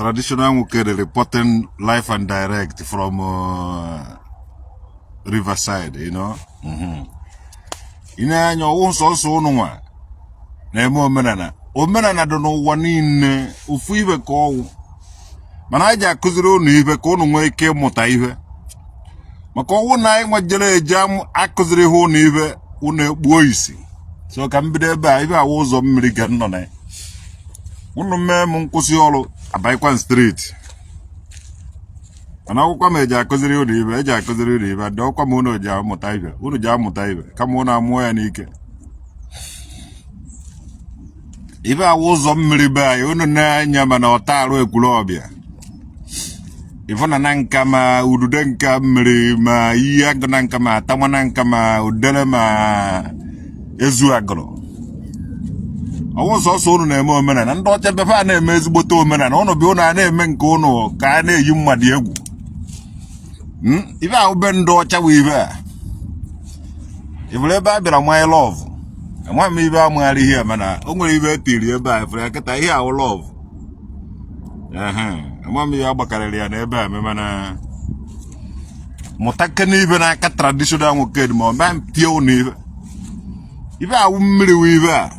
Traditional nwoke reporting live and direct from Riverside. Ị na-anya ọwụ sọsọ ụnụ nwa na-eme omenala. Omenala dị n'ụwa niile, ofu ibe ka ọwụ. Mana anyị ji akụziri ụnụ ibe ka ụnụ nwee ike ịmụta ihe. Maka ọwụ na anyị nwejere eji akụziri ha ụnụ ibe, ụnụ ekpuo isi. So ka m bido ebe a, ibe awa ụzọ mmiri ga nọ na ya. Ụnụ mee m nkwụsị ọrụ abaikwan street. Mana akwụkwọ m eji akụziri ụnụ ibe, eji akụziri ụnụ ibe, dị ọkwa m ụnụ ji amụta ibe, ụnụ ji amụta ibe, kama ụnụ amụọ ya n'ike. Ibe awa ụzọ mmiri be anyị, ụnụ na-anya mana ọta arụ Ekwulọbịa. Ịfụ na na nka ma udude nka mmiri ma iyi agụ na nka ma atama na nka ma udele ma ezu agụrụ. Ọwụ sọsọ ụnụ na-eme omenala, ndị ọcha befe a na-eme ezigbote omenala, ụnụ bịa ụnụ a na-eme nke ụnụ ka a na-eyi mmadụ egwu. Ibe ahụ be ndị ọcha bụ ibe a. Ifuru ebe a bịara manye love. Enweghị m ibe amagharị ihe mana o nwere ibe etiri ebe a ifuru ya kịta ihe ahụ love. Ama m ihe agbakarịrị ya n'ebe a mana mụta kene ibe n'aka traditional nwoke ma ọ ma tie ụnụ ibe. Ibe awụ mmiri wụ ibe a,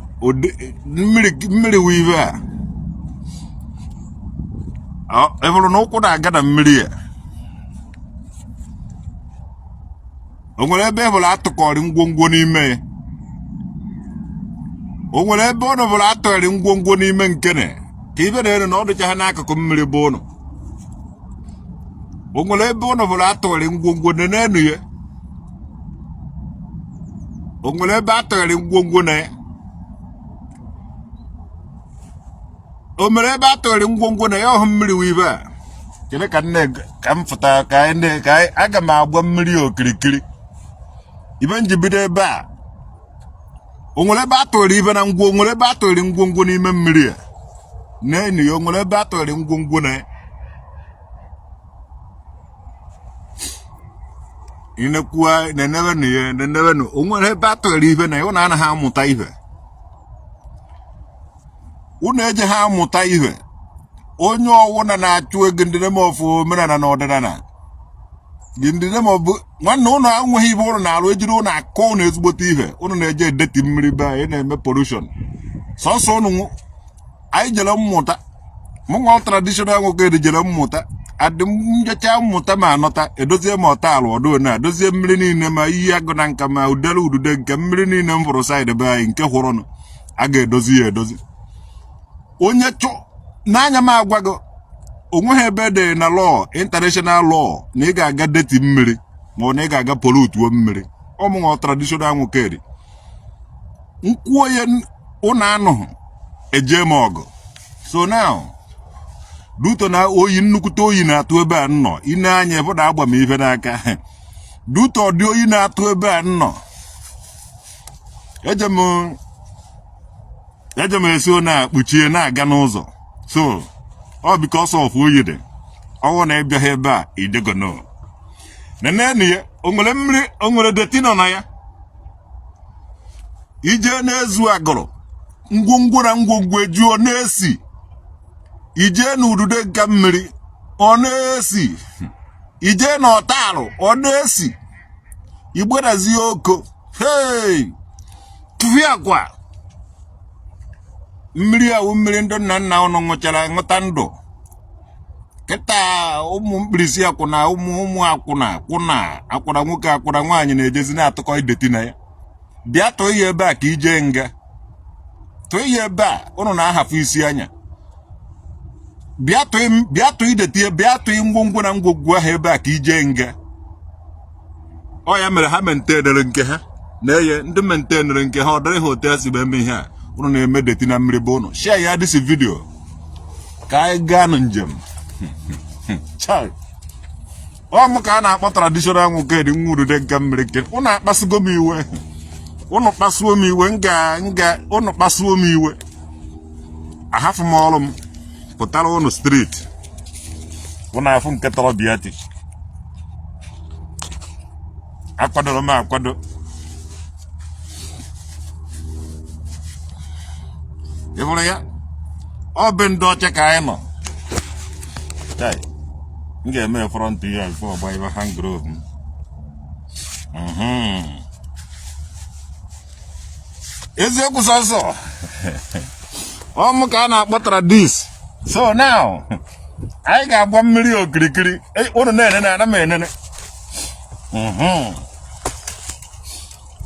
mmiri wụ ibe a. Ị hụrụ na ụkwụ na-aga na mmiri a. O nwere ebe ị hụrụ atụkọrị ngwongwo n'ime ya. O nwere ebe ọ nọbụrụ atụgharị ngwongwo n'ime nkene ka ibe na-ere na ọ dịcha ha n'akụkụ mmiri bụ ụnụ. O nwere ebe ọ nọbụrụ atụgharị ngwongwo n'enu ya. O nwere ebe atụgharị ngwongwo na ya. O mere ebe atụgharị ngwongwo na ya ọhụ mmiri wụ ibe a. Chere ka nne ka m fụta ka anyị ka anyị aga m agba mmiri okirikiri. Ibe m ji bido ebe a. O nwere ebe atụgharị ibe na ngwo, o nwere ebe atụgharị ngwongwo n'ime mmiri a. N'enu ya, o nwere ebe atụgharị ngwongwo na ya. Inekwuo na-enebenụ ya, na-enebenụ. O nwere ebe atụgharị ibe na ya, ụnụ anaghị amụta ibe. Ụnụ eje ha amụta ihe. Onye ọwụna na-achụ ego ndị name of omenala na ọdịnala. Ndị name of nwanne ụnụ enweghị ibe ụnụ na-arụ ejiri ụnụ akọ ụnụ ezigbote ihe. Ụnụ na-eje edeti mmiri be anyị na-eme pollution. Sọsọ ụnụ anyị jere mmụta. Mụ nwa traditional nwoke dị jere mmụta. Adị njecha mmụta ma anọta edozie m ọta alụ ọdụ na edozie mmiri niile ma iyi agụ na nka ma udele udude nke mmiri niile m fụrụ side be anyị nke hụrụnụ a ga-edozi ya edozi. Onye chụ n'anya m agwa gị onweghị ebe dị na law, international law, na ị ga-aga dirty mmiri ma ọ na ị ga-aga pollutuo mmiri. Ọmụnwa traditional nwoke dị nkwuo ya ụnụ anụghị eje m ọgụ. So now duto na oyi nnukwute oyi na-atụ ebe a nnọ, ị na-anya ebe na agba m ife n'aka. Duto ọ dị oyi na-atụ ebe a nnọ, eje m esi na kpuchie na-aga n'ụzọ. So ọ because of oyi dị ọwụ na ịbịaghị ebe a idegono nenenu ya. O nwere mmiri, o nwere dirty nọ na ya. Ije na-ezu agụrụ ngwongwo na ngwongwo ejuo na-esi. Ije na udude nka mmiri ọ na-esi. Ije na ọtalụ ọ na-esi. Igbedazie oko hei tụfịakwa mmiri awụ mmiri ndị nna nna ụnụ ṅụchara ṅụta ndụ. Kịta ụmụ mkpirisi akwụna ụmụ ụmụ akwụna akwụna akwụna nwoke akwụna nwaanyị na-ejezi na-atụkọ i dirty na ya. Bịa tụọ ya ebe a ka ijee nga. Tụọ ya ebe a ụnụ na-ahafụ isi anya. Bịa tụọ i dirty, bịa tụọ ngwongwo na ngwongwo ahụ ebe a ka ijee nga. Ọ ya mere ha maintainere nke ha na-eye ndị maintainere nke ha ọ dịrị ha otu esi eme ihe a ụnụ na-eme dirty na mmiri bụ ụnụ. Share ya this video ka anyị gaa nụ njem. Chai, ọ mụ ka a na-akpọ traditional nwoke dị nwa udude nke mmiri nke ụnụ akpasugo m iwe. Ụnụ kpasuo m iwe nga nga ụnụ kpasuo m iwe ahafụ m ọrụ m pụtara ụnụ street. Ụnụ afụ nke tọrọ biati akwadoro m akwado. Ị hụrụ ya, ọ bụ ndị ọcha ka anyị nọ. Chai, m ga-eme front ya before ọgba ibe hand glove m. Eziokwu sọsọ ọ mụ ka a na-akpọ Tradis. So now anyị ga-agba mmiri okirikiri. Unu na-enene, ana m enene.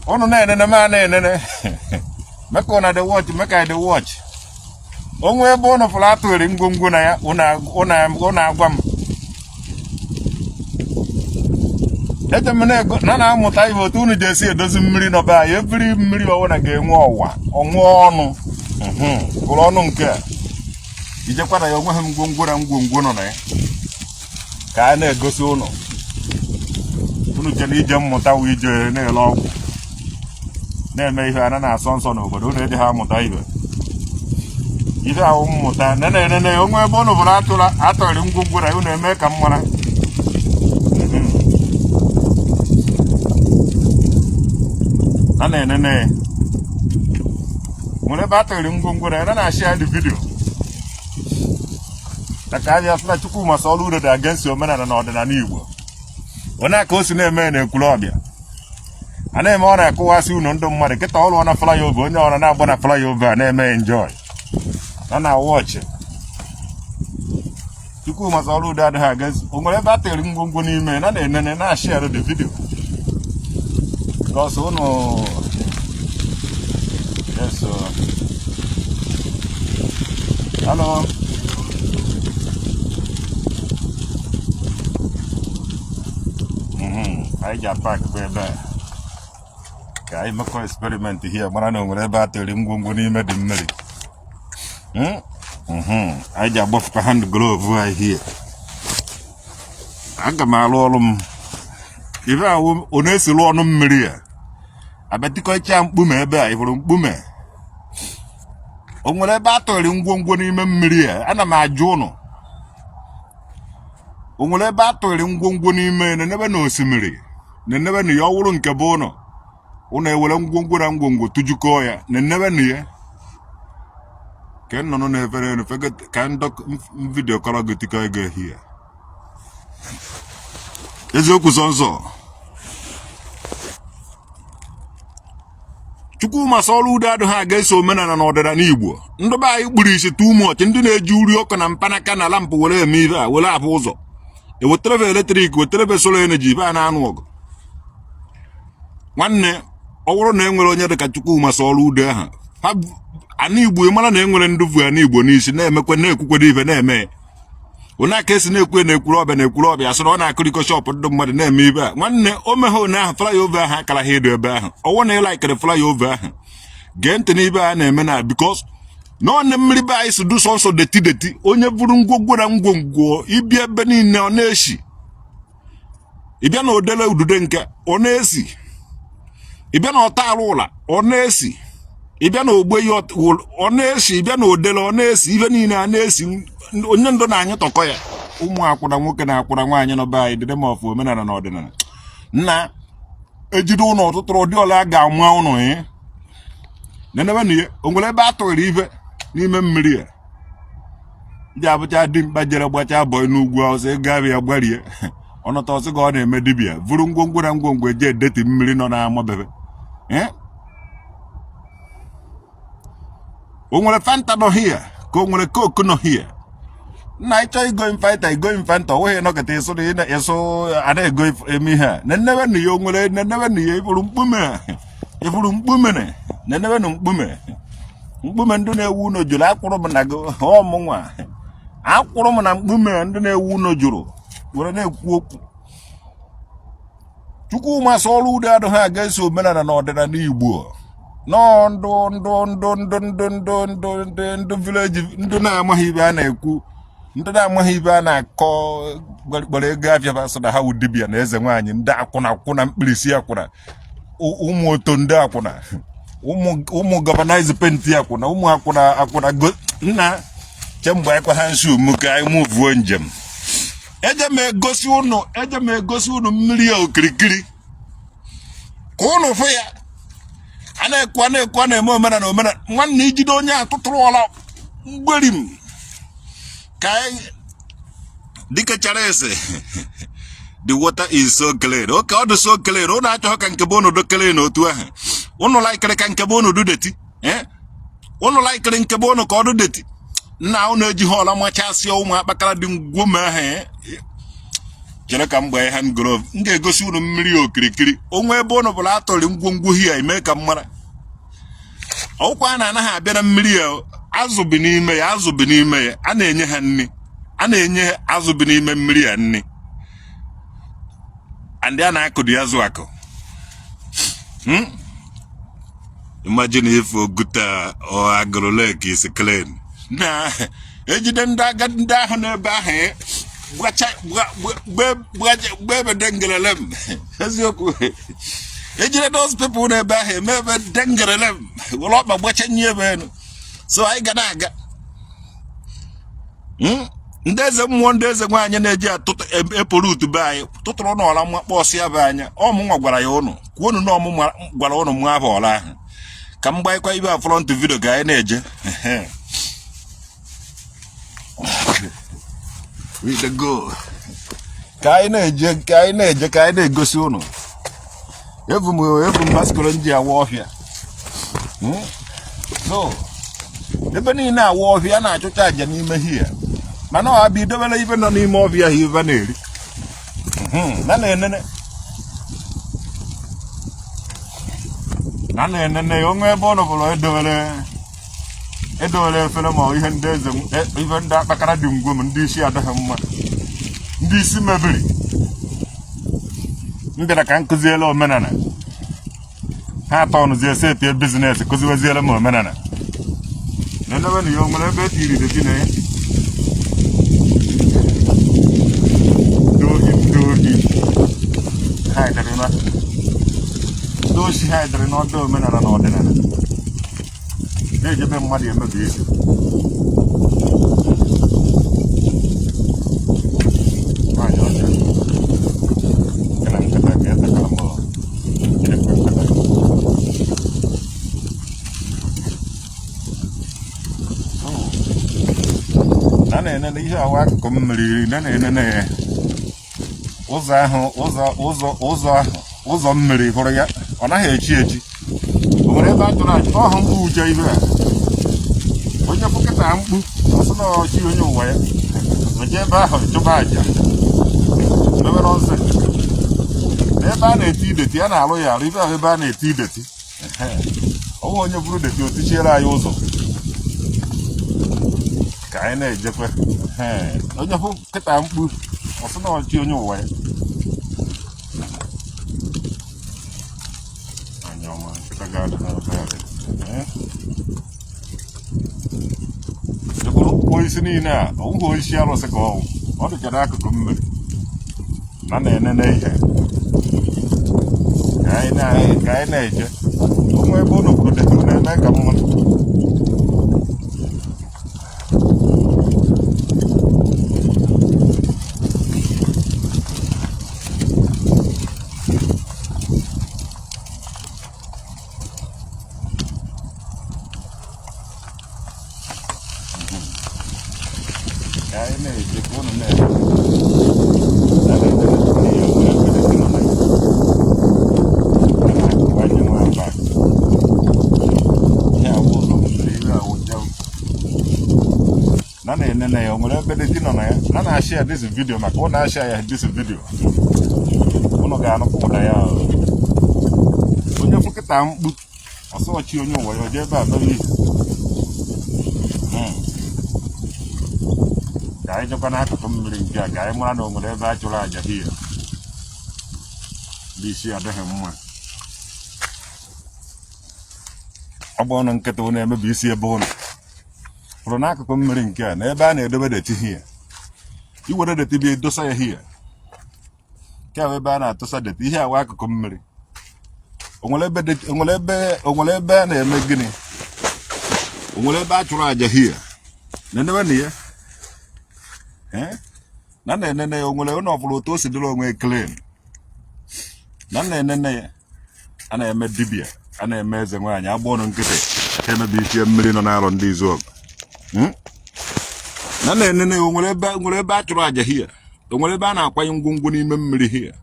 Unu na-enene, m a na-enene. Make una dey watch, make I dey watch. O nwee ebe unu fụrụ atụghịrị ngwongwo na ya, unu agwa m. Eje m na-ego na na-amụta ihe otu unu ji esi edozi mmiri nọ be anyị. Every mmiri ọwụna ga-enwe ọwa ọnwụ ọnụ gụrụ ọnụ nke a ijekwa na ya onweghị ngwongwo na ngwongwo nọ na ya ka a na-egosi ụnụ. Unu chere ije mmụta wụ ije na-ele ọgwụ na-eme ihe a na-asọ nsọ n'obodo. Unu ejighị amụta ihe. Ihe ahụ mmụta nene enene onwe ebe unu bụrụ atụla atọrị ngwongwo na unu eme ka m mara. A na-enene nwere ebe atọrị ngwongwo na ya na-ashare the video maka abịa sị na Chukwuma Soludo dị against omenala na ọdịnala Igbo. Onye ka o si na-eme na Ekwulọbịa a na-eme, ọ na-akụwasị unu ndụ mmadụ. Kịta ọrụ na flyover, onye ọra na-agba na flyover a na-eme enjoy na na watch. Chukwuma Soludo adịghị against. O nwere ebe a tere ngwongwo n'ime na na-enene na-ashare the video because unu, yes. Hello. Anyị ji apak bụ ebe a ka anyị mekọ experiment here, mara na o nwere ebe a tere ngwongwo n'ime dị mmiri. Anyị ji agbafukwa hand glove anyị here. Aga m arụ ọrụ m ibe ahụ ọ na-esi rụọ ọnụ mmiri a abịatikọcha mkpume ebe a. Ị hụrụ mkpume? O nwere ebe a tọrọ ngwongwo n'ime mmiri a? Ana m ajụ ụnụ, o nwere ebe a tọrọ ngwongwo n'ime nenebe na osimiri nenebe na ya? Ọ wụrụ nke bụ ụnụ, ụnụ ewere ngwongwo na ngwongwo tụjukọọ ya nenebe na ya ka nnụnụ na-efere elu ka ndọk video kọrọ gị tikọ ego ehihie. Eziokwu sọ nsọ Chukwuma Soludo adịghị aga-eso omenala na ọdịnala Igbo. Ndị be anyị kpuru isi too much. Ndị na-eji uri ọkụ na mpanaka na lamp were eme ibe a were abụ ụzọ eweterebe electric, weterebe solar energy, ibe a na-anụ ọgụ. Nwanne, ọ bụrụ na e nwere onye dịka Chukwuma Soludo ahụ, ana Igbo mara na e nwere ndị vu ana Igbo n'isi na-emekwe na-ekwukwedo ibe na-eme onye aka esi na-ekwu na Ekwulọbịa na Ekwulọbịa asị na ọ na-akụrịkọ shop ndị mmadụ na-eme ibe a. Nwanne, o meghe one ahụ flyover ahụ akara ha edo ebe ahụ. Ọwụ na ịlikere flyover ahụ, gee ntị n'ibe a na-eme na because na ọ na mmiri be anyị si du sọnsọ dirty dirty. Onye buru ngwongwo na ngwongwo ibi ebe niile ọ na-esi. Ịbịa na odele udude nke ọ na-esi, ịbịa na ọta alụ ụla ọ na-esi, ịbịa na ogbe ya ọ na-esi, ịbịa na odele ọ na-esi, ife niile a na-esi. Onye ndụ na-anyị tọkọ ya ụmụ akwụna nwoke na akwụna nwaanyị nọ be anyị dịrị ma ọfụ omenala na ọdịnala nna ejide ụlọ ọtụtụ ụdị ọla a ga-amụ ụnụ ya nenebe na ihe. O nwere ebe a tụghịrị ife n'ime mmiri a ji abụcha dimkpa jere gbachaa boy n'ugwu Awụsa, ego abịa gbarie ọnọta ọsị ka ọ na-eme dibịa vuru ngwongwo na ngwongwo eji edeti mmiri nọ n'ama bebe. O nwere Fanta nọ here ka o nwere Coke nọ here? Nna, ịchọ igo Fanta, igo Fanta. Ọ nweghị nọkọta ịsụ na ịsụ a na-ego eme ihe a. Nenebe na ya o nwere, nenebe na ya. Ịfụrụ mkpume, ịfụrụ mkpume, nenebe na mkpume mkpume ndị na-ewu ụlọ jụrụ. Akwụrụ m na gị ọmụnwa, akwụrụ m na mkpume ndị na-ewu ụlọ jụrụ were na-ekwu okwu. Chukwuma Soludo adịghị aga eso omenala na ọdịnala Igbo nọọ ndụ ndụ ndụ ndụ ndụ ndụ ndụ ndụ ndụ village, ndụ na-amaghị ibe a na-ekwu, ndị na-amaghị ibe a na-akọ kpọrọ ego afịa ba sị na ha wụ dibịa na eze nwaanyị, ndị akwụna akwụna mkpirisi akwụna, ụmụ oto ndị akwụna, ụmụ galvanize paint akwụna, ụmụ akwụna akwụna nna chemgbe anyị kwa ha nsi umu ka anyị muvuo njem. Eje m egosi ụnụ, eje m egosi ụnụ mmiri a okirikiri ka ụnụ fụ ya. A na-ekwu, a na-ekwu, a na-eme omenala omenala. Nwanne, ijide onye atụtụrụ ọla mgberi m ka anyị Dike Charles, the water is so clean. Okay, ọ dị so clean. Ụnụ achọghị ka nke be ụnụ dị clean otu ahụ. Ụnụ laikiri ka nke be ụnụ dị dirty. Eh? Ụnụ laikiri nke be ụnụ ka ọ dị dirty. Nna ụnụ ejighị ọla machasịa ụmụ akpakara dị ngwom ahụ. Eh? Chere ka m gbaa hand glove. M ga-egosi ụnụ mmiri okirikiri. O nwee ebe ụnụ bụla atọrị ngwongwo hia eme ka m mara. Ọkwa na anaghị abịa na mmiri ya, azụ bi n'ime ya, azụ bi n'ime ya, a na-enye ha nri, a na-enye azụ bi n'ime mmiri ya nri, and a na-akụdi azụ akụ. Imagine if Oguta or Agulu Lake is clean. Na ejide ndị agadi ndị ahụ n'ebe ahụ gbacha gbebe dengerelem eziokwu ejide those people n'ebe ahụ eme ebe dengerelem were ọkpa gbachanye ebe enu. So anyị ga na-aga. Ndị eze mmụọ, ndị eze nwaanyị na-eji atụtụ epụrụ utu be anyị tụtụrụ n'ọla mmakpọ ọsịa be anya. Ọmụnwa gwara ya ụnụ kwuonu na ọmụ gwara ụnụ mụ abụ ọla ahụ ka m gbanyekwa ibe a front video ka anyị na-eje. We dey go. Ka anyị na-eje, ka anyị na-eje, ka anyị na-egosi ụnụ. Ebu m maskoro m ji awa ọfịa. So ebe niile awa ọfịa na-achụcha aja n'ime hia, mana ọ abịa idobere ibe nọ n'ime ọfịa ha ibe na-eri. Na na-enene na na-enene ya onwe ebe ụnụ bụrụ edowere efere ma ihe ndị eze ife ndị akpakara dị ngwom, ndị isi adịghị mma, ndị isi mebiri. M bịara ka m kụziele omenala ha atọ ọnụzie setie business kụziweziere m omenala. Nenebe na ya o nwere ebe etiri dirty na ya. Ndị ohi, ndị ohi ha dịrị na ndị osi ha dịrị n'ọdụ omenala na ọdịnala na-ejebe mmadụ emebi isi. Nwaanyị ọcha nke na nkata ka etakara m jirikwa nkata. Na na-enene ihe awa akụkụ mmiri na na-enene ya ụzọ ahụ, ụzọ ụzọ ụzọ ahụ, ụzọ mmiri hụrụ ya, ọ naghị echi echi. O nwere ebe a chụrụ aja ọhụ mkpu uche ibe a onye fụkịta mkpu ọsị na ọchị onye ụwa ya oje ebe ahụ chụba aja mebe nonsense. Na ebe a na-eti dirty a na-arụ ya arụ ibe ahụ ebe a na-eti dirty. Ọnwa onye buru dirty o tichiere anyị ụzọ ka anyị na-ejekwe. Onye hụ kịta mkpu ọsị na ọchị onye ụwa ya anya ọma nkịta ga-adị n'ebe a dị. Jekwuru osisi niile a ọwụghị osisi arụsị ka ọwụ ọ dịcha n'akụkụ mmiri na na-enene ihe ka anyị na-eje onwe ebe ụnụ kwuru dirty na-eme ka mma. Ka anyị na-eje ka ụnụ na-eje na na-eje na ihe nwere ebe dirty nọ na ya. A na-akụwanye nwamba ihe awụ ụzọ mmiri ihe awụ njem na na-enene ya o nwere ebe dirty nọ na ya na na-ashare this video maka ụnụ ashare ya this video ụnụ ga-anụkwa ụda ya. Onye fụkịta mkpu ọsọ ọchị onye ụwa ya oje ebe a mere ihe. Ka anyị jekwa n'akụkụ mmiri nke a ka anyị mara na o nwere ebe a chụrụ aja hie ndị isi adịghị mma. Ọ bụ ọnụ nkịtị ụnụ emebi isi ebe ụnụ pụrụ n'akụkụ mmiri nke a na ebe a na-edobe dirty hie iwere dirty bịa edosa ya hie nke a bụ ebe a na-atụsa dirty ihe awa akụkụ mmiri. O nwere ebe dirty- o nwere ebe o nwere ebe a na-eme gịnị, o nwere ebe a chụrụ aja hie na-enebe na ya. Eh? Na na-enene ya o nwere ụlọ ọfụrụ otu o si dịrị onwe clean na na-enene ya a na-eme dibịa a na-eme eze nwaanyị agba ọnụ nkịtị ha emebi ichie mmiri nọ n'arọ ndị izu ọgụ. Na na-enene, o nwere ebe a chụrụ aja here? O nwere ebe a na-akwanye ngwongwo n'ime mmiri here?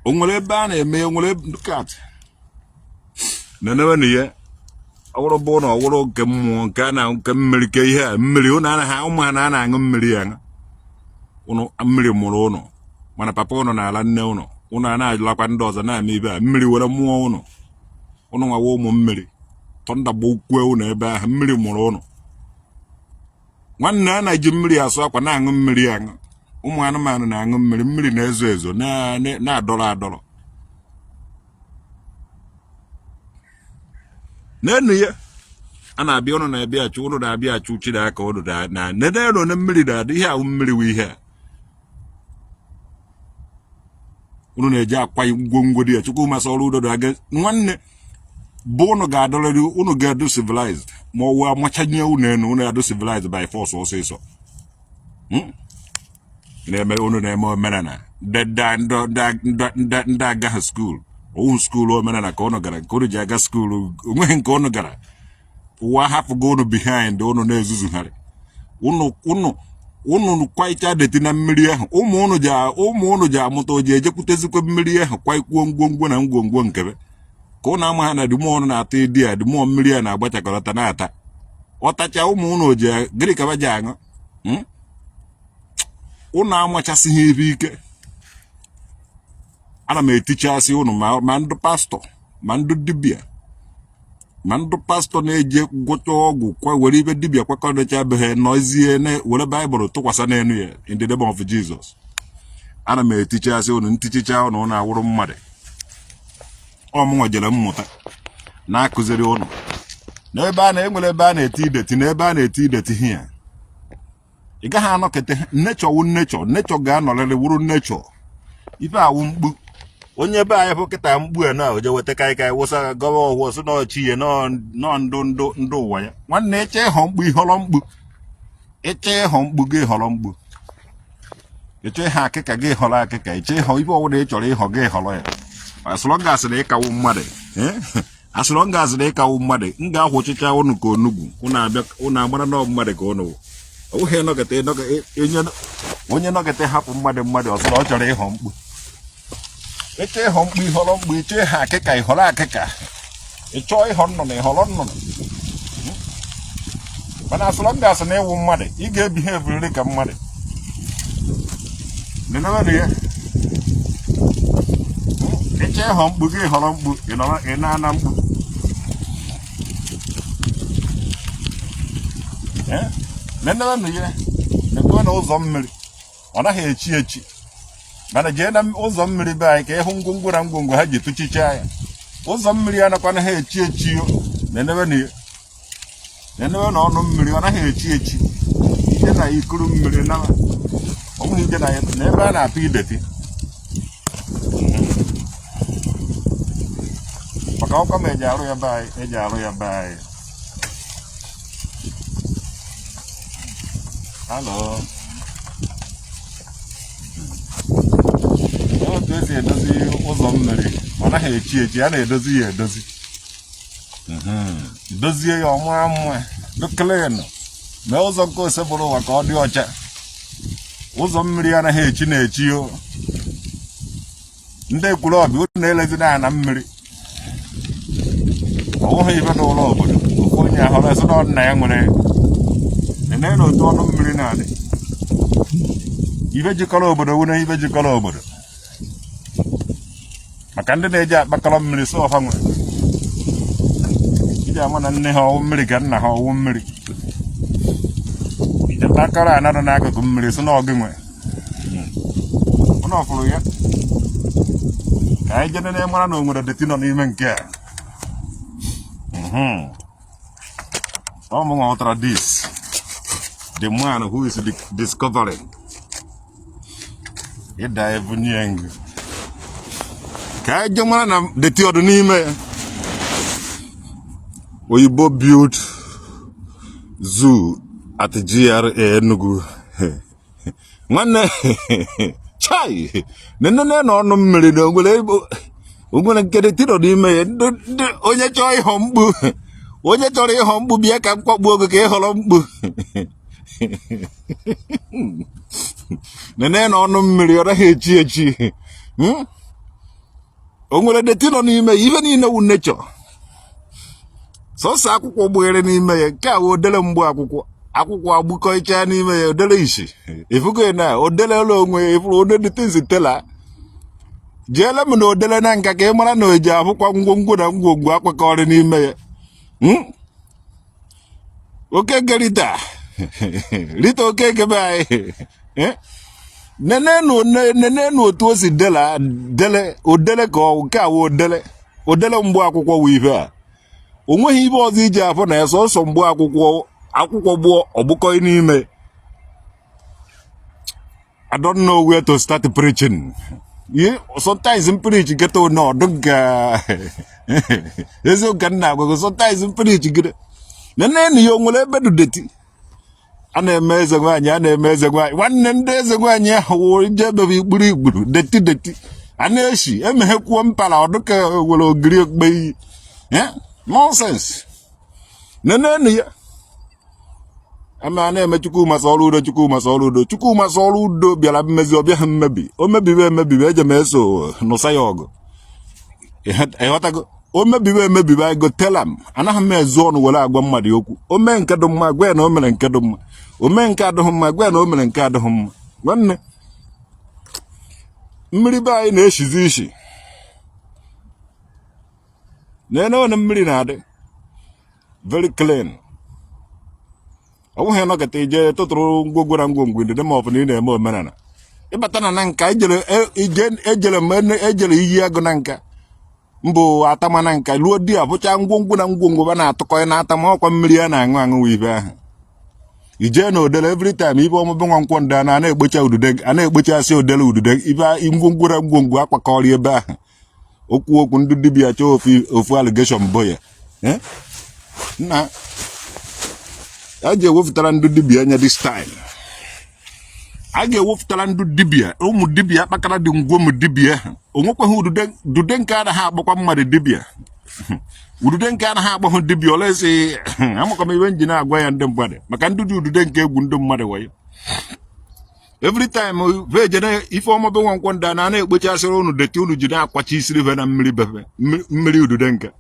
O nwere ebe a na-eme? O nwere kat na-enewe na ihe ọwụrụ bụ na ọwụrụ nke mmụọ, nke a na nke mmiri, ke ihe a mmiri ụnụ anaghị, ụmụ ha na a na-aṅụ mmiri ya ụnụ. Mmiri mụrụ ụnụ, mana papa ụnụ na-ala nne ụnụ, ụnụ a na-alakwa ndị ọzọ na-eme ibe a. Mmiri were mụọ ụnụ, ụnụ nwawa ụmụ mmiri. Thunder gbakwue ụnụ ebe ahụ. Mmiri mụrụ ụnụ, nwanne. A na-eji mmiri asụ akwa, na-aṅụ mmiri aṅụ. Ụmụ anụmanụ na-aṅụ mmiri. Mmiri na-ezo ezo, na-adọrọ adọrọ n'enu ya. A na-abịa, ụnụ na-abịa achụ, ụnụ na-abịa achụ Chineke ụnụ na nenenu na mmiri na-adị. Ihe ahụ mmiri wụ ihe a ụnụ na-eji akwa ngwongwo dị ya. Chukwu masị ọrụ udo aga. Nwanne, bụ ụnụ ga-adọrịrị, ụnụ ga-adụ civilized, ma ọ wụ amachanye ụnụ enu. Ụnụ adụ civilized by force ọsịsọ. Na-eme ụnụ na-eme omenala ndị agaghị school. Owu school omenala ka ụnụ gara, nke ụnụ ji aga school onweghị nke ụnụ gara. Ụwa hapụgo ụnụ behind. Ụnụ na-ezuzugharị, ụnụ ụnụ ụnụ kwaicha dirty na mmiri ahụ. Ụmụ ụnụ ji amụta o ji ejekwutezikwa mmiri ahụ, kwaikwuo ngwongwo na ngwongwo nkebe ka ụnụ ama ha na dịmụọ ụnụ na-ata ịdị a dịmụọ mmiri a na-agbachakọrọta na-ata ọtacha. Ụmụ ụnụ ji gịnị ka ji aṅụ? Ụnụ amachasịghị ibe ike. Ana m etichasị ụnụ, ma ndị pastọ, ma ndị dibịa, ma ndị pastọ na-eji gwọcha ọgwụ kwa were ibe dibịa kwakọrịcha be ha nọzie were Baịbụl tụkwasị n'elu ya, in the name of Jesus. Ana m etichasị ụnụ ntichicha ụnụ, ụnụ awụrụ mmadụ. Ọmụnwa jere mmụta na-akụziri ụnụ n'ebe a na-enwere ebe a na-eti dirty, n'ebe a na-eti dirty here. Ị gaghị anọkete nature wụ nature. Nature ga-anọrịrị wụrụ nature. Ife awụ mkpu onye be anyị bụ kịta mkpu a na oje weta kaikai wụsa gọwa ọhụụ sị n'ọchị ihe nọ ndụ ndụ ndụ ụwa ya. Nwanne, eche ịhọ mkpu, ịhọrọ mkpu. Eche ịhọ mkpu gị, họrọ mkpu. Eche ịhọ akịka gị, họrọ akịka. Eche ịhọ ife ọbụla ị chọrọ ịhọ gị, họrọ ya, as long as na ịkawu mmadụ. As long as na ịkawu mmadụ, m ga-akwụchicha ụnụ ka onugbu. Ụnụ abịa, ụnụ agbara nọ mmadụ ka ụnụ wụ. Ọ bụghị nọkịta onye nọkịta hapụ mmadụ mmadụ ọsọ na ọ chọrọ ịhọ mkpu. Ịchọ ịhọ mkpu, ịhọrọ mkpu. Ịchọ ịhọ akịka, ịhọrọ akịka. Ịchọọ ịhọ nnụnụ, ịhọrọ nnụnụ. Mana as long as na ịwụ mmadụ, ị ga-ebehave ka mmadụ. Nenenụ ya. Ịchọ ịhọ mkpu gị, họrọ mkpu. Ị nọrọ ị na-ana mkpu. Nenenụ ya. Nekwe na ụzọ mmiri ọ naghị echi echi, mana jee na ụzọ mmiri be anyị ka ịhụ ngwongwo na ngwongwo ha ji tụchichaa ya. Ụzọ mmiri anakwana ha echi echi o. Nenewe na ya, nenewe na ọnụ mmiri ọ naghị echi echi. Ije na ikuru mmiri na ọ bụghị ije na na ebe a na-atụ i dirty, maka ọkwa ma eji arụ ya be anyị, eji arụ ya be anyị. Hello. Otu esi edozi ụzọ mmiri, ọ naghị echi echi. A na-edozi ya edozi. Dozie ya ọma mma, dị clean. Mee ụzọ nke ose bụrụ ụwa ka ọ dị ọcha. Ụzọ mmiri anaghị echi na-echi o. Ndị Ekwulọbịa, unu na-elezi na mmiri. Ọ bụghị ibe n'ụlọ obodo ofu onye ahụrụ esi na nna ya nwere. Nene na otu ọnụ mmiri na-adị. Ibe jikọrọ obodo wụ na ibe jikọrọ obodo, maka ndị na-eji akpakọrọ mmiri so ọfa nwere iji ama na nne ha ọwụ mmiri ka nna ha ọwụ mmiri. Ije kpakọrọ anadụ n'akụkụ mmiri si na ọgị nwe ụnụ ọfụrụ ya. Ka anyị jede na mara na o nwere dirty nọ n'ime nke a. Ọ mụ ghọtara this, the man who is discovering ịda ebunye ngụ. Ka anyị jee mara na dirty ọdụ n'ime ya. Oyibo build zoo at GRA Enugu. Nwanne, chai, nenene na ọnụ mmiri na onwere ebe onwere nke dirty nọ n'ime ya. Onye chọọ ịhọ mkpu, Onye chọrọ ịghọ mkpu, bịa ka m kwakpuo oge ka ị ghọrọ mkpu. Nene na ọnụ mmiri, ọ naghị echi echi. O nwere dirty nọ n'ime ya? Ife niile wu nature, sọsọ akwụkwọ gbughere n'ime ya. Nke a wụ odele mgbu akwụkwọ, akwụkwọ agbukọcha n'ime ya. Odele isi ifugo na odele ụlọ onwe ya ifuru onye dị things tela. Jeele m na odele na nka ka ị mara na o ji abụkwa ngwongwo na ngwongwo akwakọrị n'ime ya. Okeke Rita, Rita Okeke be anyị. Eh? Nenenu otu o si dela dele odele ka ọ nke a wụ odele, odele mgbu akwụkwọ wụ ife a. O nweghị ibe ọzọ iji afọ na ya, sọsọ mgbu akwụkwọ, akwụkwọ gbuo ọgbụkọ n'ime. I don't know where to start preaching. Yeah, sometimes m preach get to no ka eziokwu ka m na-agwa gị. Sometimes m preach gide nene ya, o nwere ebe dị dirty. A na-eme eze nwaanyị, a na-eme eze nwaanyị. Nwanne, ndị eze nwaanyị ahụ wụ je emebe ikpuru ikpuru, dirty dirty a na-eshi emeghekwuo mpara ọdụka nwere ogiri okpe iyi. Nonsense. Nenenu ya ama a na-eme Chukwuma Soludo, Chukwuma Soludo, Chukwuma Soludo bịara mmezi, ọ bịaghị mmebi. O mebiwe emebiwe, eje m eso nụsa ya ọgụ. Ịghọtago? O mebiwe emebiwe, I go tell am. Anaghị m ezu ọnụ were agwa mmadụ okwu. O mee nke dị mma, gwa ya na o mere nke dị mma. O mee nke adịghị mma, gwa ya na o mere nke adịghị mma. Nwanne, mmiri be anyị na-eshizi ishi. Na one mmiri na-adị very clean. Ọ bụghị nọkọta ije tụtụrụ ngwongwo na ngwongwo ndị ma ọ bụ na ị na-eme omenala. Ịbata na nka ejere ejere m ejere iyi agụ na nka mbụ atama na nka ruo di abụcha ngwongwo na ngwongwo ba na-atụkọ na atama. Ọkwa mmiri a na-aṅụ aṅụ wụ ibe ahụ. Ijee na odele, every time ibe ọmụbe nwa nkwọ ndị a na-ekpocha udude, a na-ekpochasị odele udude ibe ngwongwo na ngwongwo akwakọrọ ebe ahụ. Okwu okwu ndị dibịa chọọ ofu ofu allegation bụ ya. Nna, a ga-ewepụtara ndị dibịa anya this time. A ga-ewepụtara ndị dibịa, ụmụ dibịa akpakara dị ngwom dibịa ahụ. O nwekwaghị udude dude nke anaghị akpọkwa mmadụ dibịa. Udude nke anaghị akpọhụ dibịa olesi. Amakwa m ibe nji na-agwa ya ndị mmadụ maka ndị dị udude nke egwu ndị mmadụ wayo every time veje na ife ọmọbe nwa nkwọ ndị a na na-ekpochasịrị unu dirty unu ji na-akwachi isiri ve na mmiri befe mmiri udude nke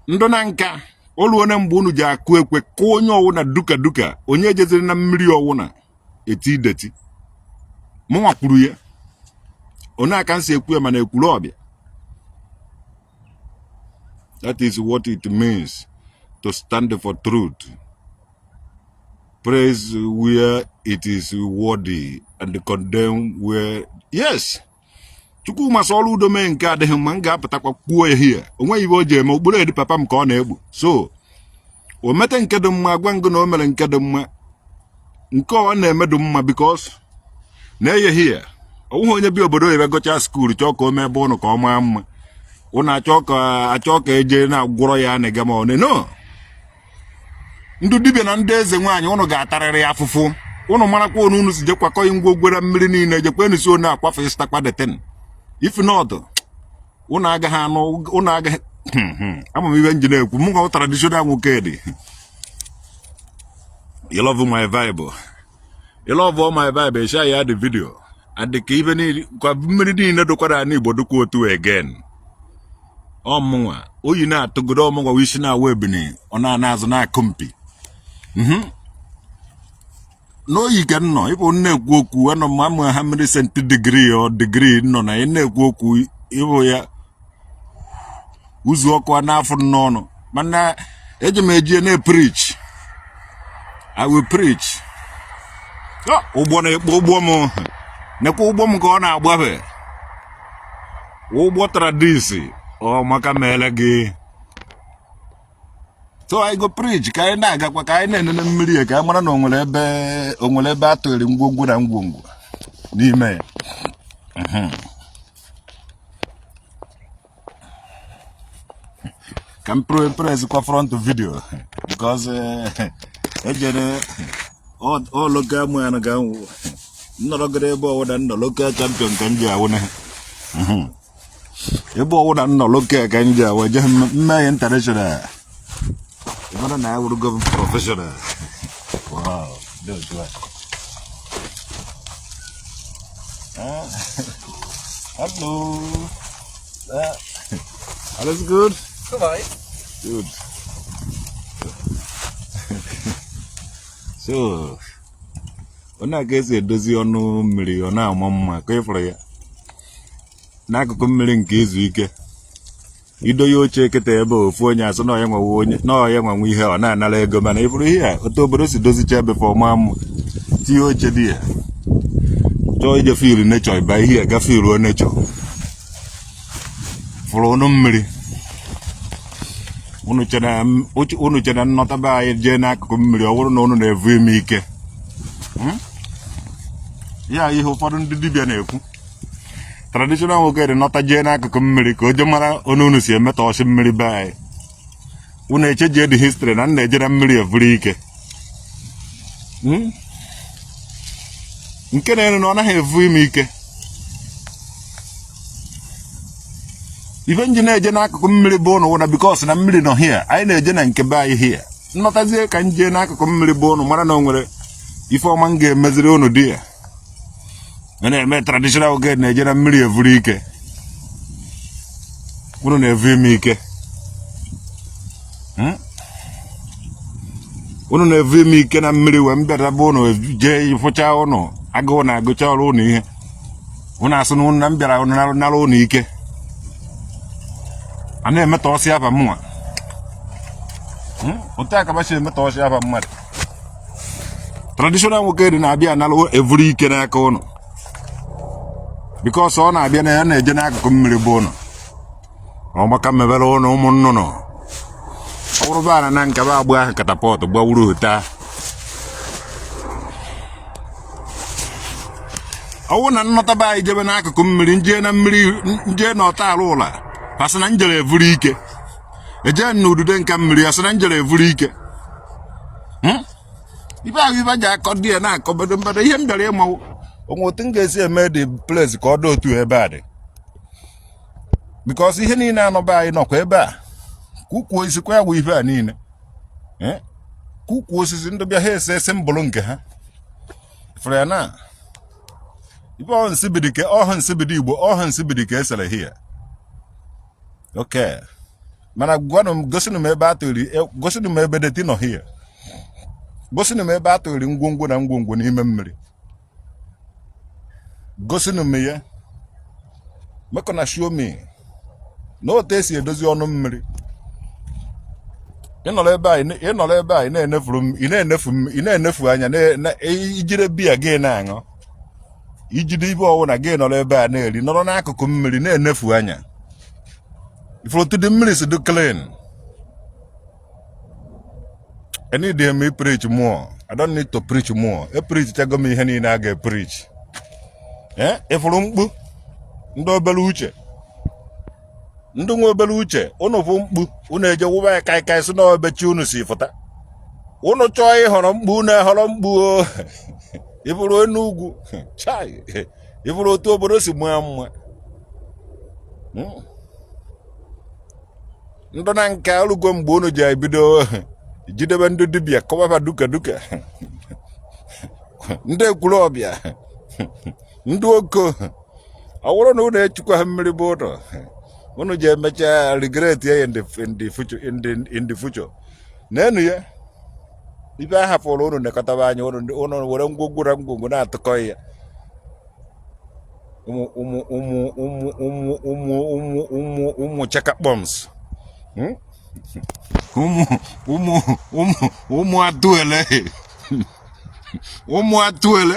ndụ na nka oluone. Mgbe unu ji akụ ekwe kụọ onye ọwụna duka duka, onye ejeziri na mmiri ọwụna eti dirty. Mụnwa kwuru ya onye aka nsi ekwu ya, mana ekwuru ọbịa. That is what it means to stand for truth, praise where it is worthy and condemn where. Yes, Chukwuma Soludo mee nke adịghị mma, m ga-apụtakwa kwuo ya here. O nweghị ibe o ji eme okpuru edi papa m ka ọ na-egbu. So o mete nke dị mma, gwa ngụ na o mere nke dị mma. Nke ọ na-eme dị mma because na-eye here. Ọ bụghị onye bi obodo oyibo gụchaa school chọọ ka o mee ebe ụnụ ka ọ maa mma, ụnụ achọ ka achọ ka eje na-agwụrọ ya anịga ma ọ no. Ndị dibịa na ndị eze nwaanyị, ụnụ ga-atarịrị afụfụ. Ụnụ marakwa onu unu si je kwakọ ngwongwo na mmiri niile, jekwenu si onu akwafe ịstakwa the thing. If not, ụnụ agaghị anụ, ụnụ agaghị ama m ibe nji na-ekwu. M nwa traditional nwoke dị. You love my vibe, you love all my vibe, share ya the video and ka ibe niile kwa mmiri niile dokwara ala Igbo dịkwa otu again. Ọmụnwa oyi na-atụgodo, ọmụnwa isi na-awa ebini, ọ na-ana azụ na-akụ mpi n'oyi ka m nọ. Ịbụ na-ekwu okwu, anọ m ama ha mmiri centi degree ọ degree nọ na ị na-ekwu okwu ịbụ ya ụzọ ọkụ a na-afụ n'ọnụ, mana eji m eji na-preach. I will preach. Ụgbọ na-ekpo ụgbọ m, nekwa ụgbọ m ka ọ na-agbafe. Ụgbọ tradisi ọ maka mere gị. So I go preach ka anyị na-agakwa, ka anyị na-enene mmiri ya, ka anyị mara na o nwere ebe a tụghere ngwongwo na ngwongwo n'ime ya. Ka m press kwa front video because ejere ọ local man ka m nnọrọgoro ebe ọwụna nnọ, local champion ka m ji awụ na ebe ọwụna nnọ, local ka m ji awụ eje mme ya international. Mara na awụrụgo m professional. Wow, dị otu a. Ah, hello. Ah, alles gut? Soweit. Good. So, ọ na-aga esi edozi ọnụ mmiri ọ na-ama mma ka ị fụrụ ya n'akụkụ mmiri nke izu ike idoye oche kịta ebe ofu onye asị na ọ ya nwanwe ihe ọ na-anara ego mana ị fụrụ ihe a otu obodo si dozicha ebe fa ọ maa mma tinye oche dị ya chọọ ije feel nature ịba ihe ya gafe iruo nature fụrụ ọnụ mmiri unu chere nnọta be anyị jee n'akụkụ mmiri ọ bụrụ na unu na-evu ime ike Ya ihe ụfọdụ ndị dibịa na-ekwu traditional nwoke dị nọta jee n'akụkụ mmiri ka o jee mara onu unu si emetọ ọchị mmiri be anyị. Unu echejie the history na nna eje na mmiri evuru ike. Nke na-elu na ọ naghị evu ime ike. Ife nji na-eje n'akụkụ mmiri bụ ụnụ wụna because na mmiri nọ here, anyị na-eje na nke be anyị here. Nnọtazie ka m jee n'akụkụ mmiri bụ ụnụ mara na o nwere ife ọma m ga-emeziri ụnụ di ya. A na-eme traditional nwoke na-eje na mmiri evuru ike. Unu na-evu ime ike. Unu na-evu ime ike na mmiri wee mbịara bụ ụnụ jee fụcha ụnụ agụụ na-agụcha ọrụ ụnụ ihe unu asị na unu na m bịara unu nara ụnụ ike a na-emetọ ọsị afa mụnwa. Otu a ka ba si emetọ ọsị afa mmadụ. Traditional nwoke dị na-abịa anara evuru ike n'aka ụnụ because ọ na-abịa na ya na-eje n'akụkụ mmiri bụ ụnụ ọgbaka mebere ụnụ ụmụ nnụnụ ọ bụrụ be ana na nkaba agba ahụ catapult gbawuru ụta ọwụ na nnọta be anyị jebe n'akụkụ mmiri njee na mmiri njee na ọta alụ ụla asị na njere evuru ike eje na udude nka mmiri asị na njere evuru ike. Ibe ahụ ibe ji akọ dị ya na-akọ bedo mbedo ihe m bịara ịmawo onwe otu m ga-esi eme the place ka ọ dị otu ebe a dị because ihe niile anọba anyị nọkwa ebe a ka ukwu osisi kwa ya bụ ife a niile ka ukwu osisi ndị bịa ha ese ese mbụrụ nke ha fụrụ ya na ibe ọhụ nsibidi ka ọhụ nsibidi Igbo ọhụ nsibidi ka esere hia. Okay, mana gwanụ m gosinụ m ebe a tụrụ gosinụ m ebe dirty nọ hia gosinụ m ebe a tụrụ ngwongwo na ngwongwo n'ime mmiri gosinụ m ya make una show me na otu esi edozi ọnụ mmiri. Ịnọrọ ebe a ịnọrọ ebe a ị na-enefuru m ị na-enefu m ị na-enefu anya ijide biya gị na-aṅụ ijide ibe ọwụna gị nọrọ ebe a na-eri nọrọ n'akụkụ mmiri na-enefu anya ifuru otu dị mmiri si dị clean. I need him to preach more. I don't need to preach more. E preach chago m ihe niile a ga-preach. Eh, ịfụrụ mkpu ndị obere uche ndị nwe obere uche unu fụ mkpu unu eje wụba ya kaikai si na ebe chi unu si fụta unu chọọ ịhọrọ mkpu unu ehọrọ mkpu o ịfụrụ Enugwu chai ịfụrụ otu obodo si maa mma. Ndụ na nke orugo mgbe unu ji ebido jidebe ndị dibịa kọwaba duka duka ndị Ekwulobia ndị oko ọ bụrụ na unu echukwa ha mmiri bụ ụlọ unu ji emecha regret ya in the future n'enu ya ibe a hapụrụ unu nekọtaba anya unu were ngwongwo na ngwongwo na-atụkọ ya ụmụ ụmụ ụmụ ụmụ ụmụ ụmụ ụmụ ụmụ ụmụ chakakpọms. Ụmụ ụmụ ụmụ ụmụ atụele ụmụ atụele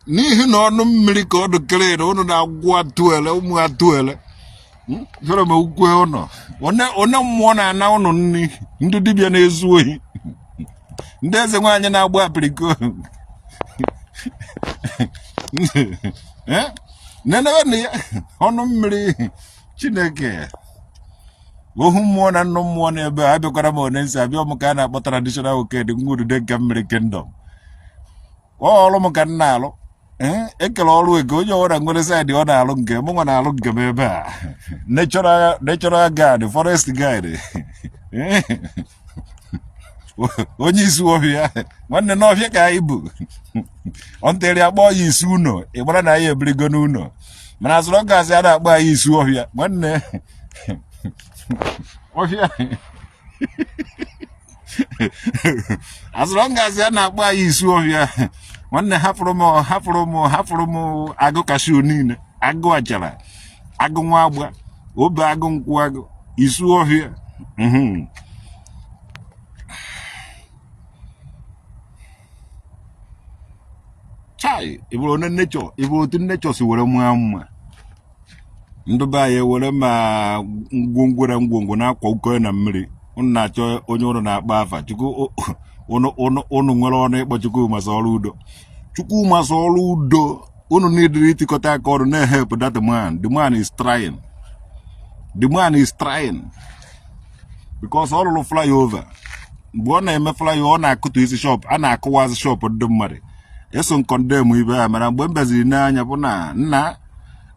n'ihi na ọnụ mmiri ka ọ dị clean unu na-agwụ atụele ụmụ atụele. Fere m ukwe ụnọ one mmụọ na-ana ụnụ nri ndị dibịa na-ezu ohi ndị eze nwaanyị na-agba apiriko nenebe na ya ọnụ mmiri Chineke ohu mmụọ na nnụ mmụọ n'ebe a abịakwara m one nsị abịa m ka a na-akpọ traditional okedi nwa udude nke mmiri kingdom ọrụ m ka m na-alụ ekele ọrụ eke onye ọbụla nwere side ọ na-alụ nke mụ nwa na-alụ nke m ebe a natural guide forest guide. Onye isi ọhịa, nwanne, n'ọhịa ka anyị bụ ọntịrị akpọ ya isi ụnọ. Ị gbara na anyị ebirigo n'ụlọ, mana azụrụ gasị a na-akpọ anyị isi ọhịa. Nwanne, ọhịa azụrụ ngazi a na-akpọ anyị isi ọhịa. Nwanne, hapụrụ m, hapụrụ m, hapụrụ m. Agụ cashew niile, agụ achara, agụ nwa agba, obe agụ, nkwụ agụ, isi ọhịa. Chai, ị bụrụ onye nature, ị bụrụ otu nature si were mụọ mma. Ndị be anyị were ma ngwongwo na ngwongwo na-akwa uko na mmiri. Unu na-achọ onye ụnụ na-akpọ afa Chukwu. Ụnụ nwere ọnụ ịkpọ Chukwuma Soludo, Chukwuma Soludo. Unu niile itikọta aka ọrụ na-ehelp that man. The man is trying, the man is trying, because ọ rụrụ flyover. Mgbe ọ na-eme flyover, ọ na-akụtu isi shop, a na-akụwazi shop ndị mmadụ. Eso m condemn ibe ha, mana mgbe m bịaziri n'anya bụ na nna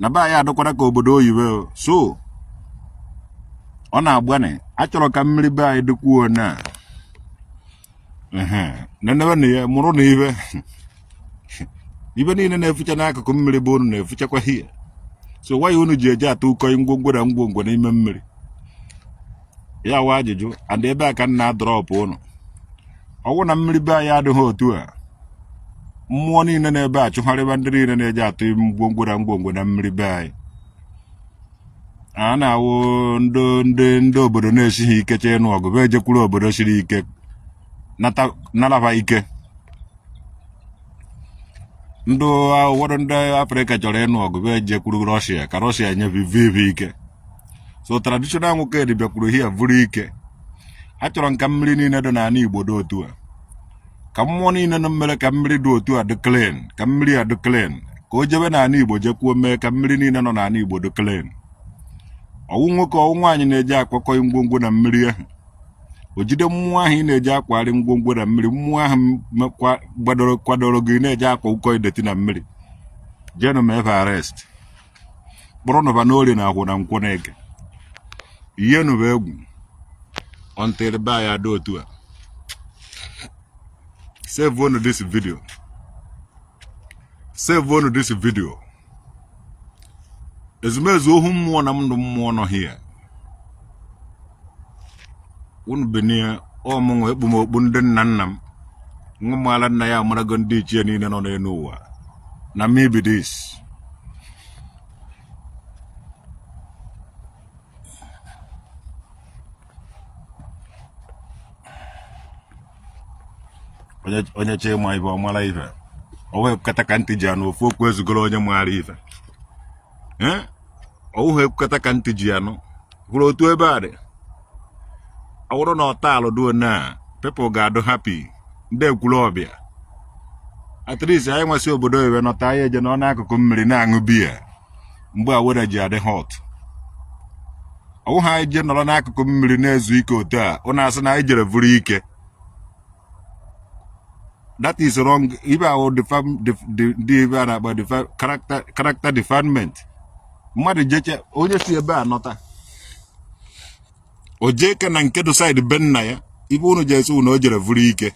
na be anyị adịkwara ka obodo oyibo. So ọ na-agbani achọrọ ka mmiri be anyị dịkwuo na nenebe na ya mụrụ na ibe ibe niile na-efucha n'akụkụ mmiri bụ unu na-efuchakwa hie. So why unu ji eji atụ ụkọ ngwongwo na ngwongwo n'ime mmiri? Ya wa ajụjụ. And ebe a ka m na-adrop unu. Ọwụ na mmiri be anyị adịghị otu a, mmụọ niile na-ebe achụgharịba ndị niile na-eji atụ ngwongwo na ngwongwo na mmiri be anyị. A na-awụ ndị obodo na-esighị ike chee ịnụ ọgụ bụ ejekwuru obodo siri ike naraba ike. Ndị ụfọdụ ndị Afrịka chọrọ ịnụ ọgụ bụ ejekwuru Rọshia ka Rọshia nye viv ike. So traditional nwoke dị bịakwuru hia vuru ike. Achọrọ m ka mmiri niile dị n'ala Igbo dị otu a, ka mmụọ niile nọ mmere ka mmiri dị otu a dị clean, ka mmiri a dị clean, ka o jebe n'ala Igbo jekwuo mee ka mmiri niile nọ n'ala Igbo dị clean. Ọwụ nwoke, ọwụ nwaanyị na-eji akwakọ ngwongwo na mmiri ahụ, o jide mmụọ ahụ ị na-eji akwagharị ngwongwo na mmiri, mmụọ ahụ gbadoro kwadoro gị na-eji akwa ụkọ ideti na mmiri, jenụ ma ebe arrest kpọrọ nụba n'orie na akwụ na nkwọ na eke ihe nụba egwu until be anyị adị otu a. Save unu this video, save unu this video. Ezumezu ohu mmụọ na ndụ mmụọ nọ here. Unu benie ọmụnwa ekpumokpu ndị nna nna m nwa maara nna ya amarago ndị ichie niile nọ n'elu ụwa na me be this. Onye chọọ ịma ife, ọ mara ife. O wee kata ka ntị ji anụ ofu okwu ezugoro onye maara ife. Ọwụghị ekwukata ka ntị ji anụ hụrụ otu ebe a dị. Ọ bụrụ na ọtalụ duo na people ga-adụ happy. Ndị ekwuru ọbịa, at least anyị nwesị obodo oyibo nọta, anyị eje nọ n'akụkụ mmiri na-aṅụ biya mgbe a weather ji adị hot. Ọwụ ha anyị je nọrọ n'akụkụ mmiri na-ezu ike otu a, ụnụ asị na anyị jere vuru ike. That is wrong. Ibe ahụ the ibe a na-akpọ character defilement. Mmadụ jeche, onye si ebe a nọta, o jee ka na nke dị side be nna ya, ibe unu ji esi na o jere vuru ike.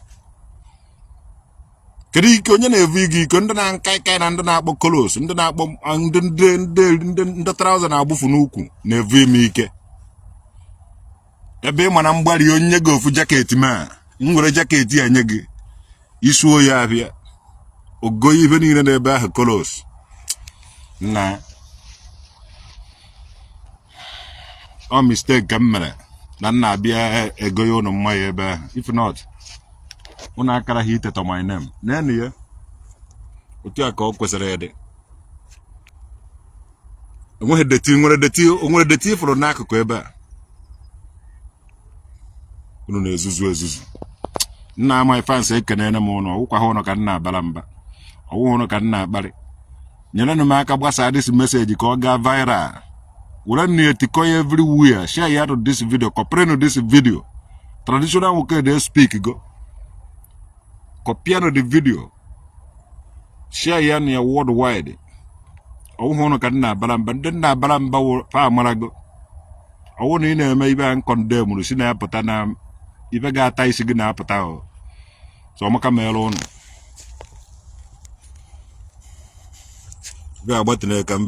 Kedu ike onye na-evu ike? Ike ndị na-nka ike na ndị na-akpọ kolos, ndị na-akpọ ndị trouser na-agbụfu n'ukwu na-evu ime ike. Ebe ị ma na mgbari onye gị ofu jacket, ma m were jacket ya nye gị isuo ya ahịa ogo ihe niile n'ebe ahụ kolos na ọ mistake ka m mere na m na-abịa ego ya ụnụ mmanya ebe ahụ. If not, ụnụ akara ha itetọ my name n'enu ya. Otu a ka ọ kwesịrị ịdị. Enweghị dirty, nwere dirty, o nwere dirty fụrụ n'akụkụ ebe a. Unu na-ezuzu ezuzu. Nna my fans, ekenene m ụnụ. Ọwụkwa ha ụnụ ka m na-abara mba, ọwụghị ụnụ ka m na-akparị. Nyerenụ m aka gbasaa this message ka ọ gaa viral. Were nnu etikọ ya everywhere. Share ya to this video, copy this video. Traditional nwoke dey speak go copy the video, share ya na ya worldwide. Ọwụghị ụnụ ka m na-abara mba. Ndị na-abara mba fa amarago. Ọwụ na ị na-eme ibe a condemnụrụ si na ya pụta na Ife ga-ata isi gị na-apụta o. So ọmaka meere ụnụ ga-agbatịrị ka m.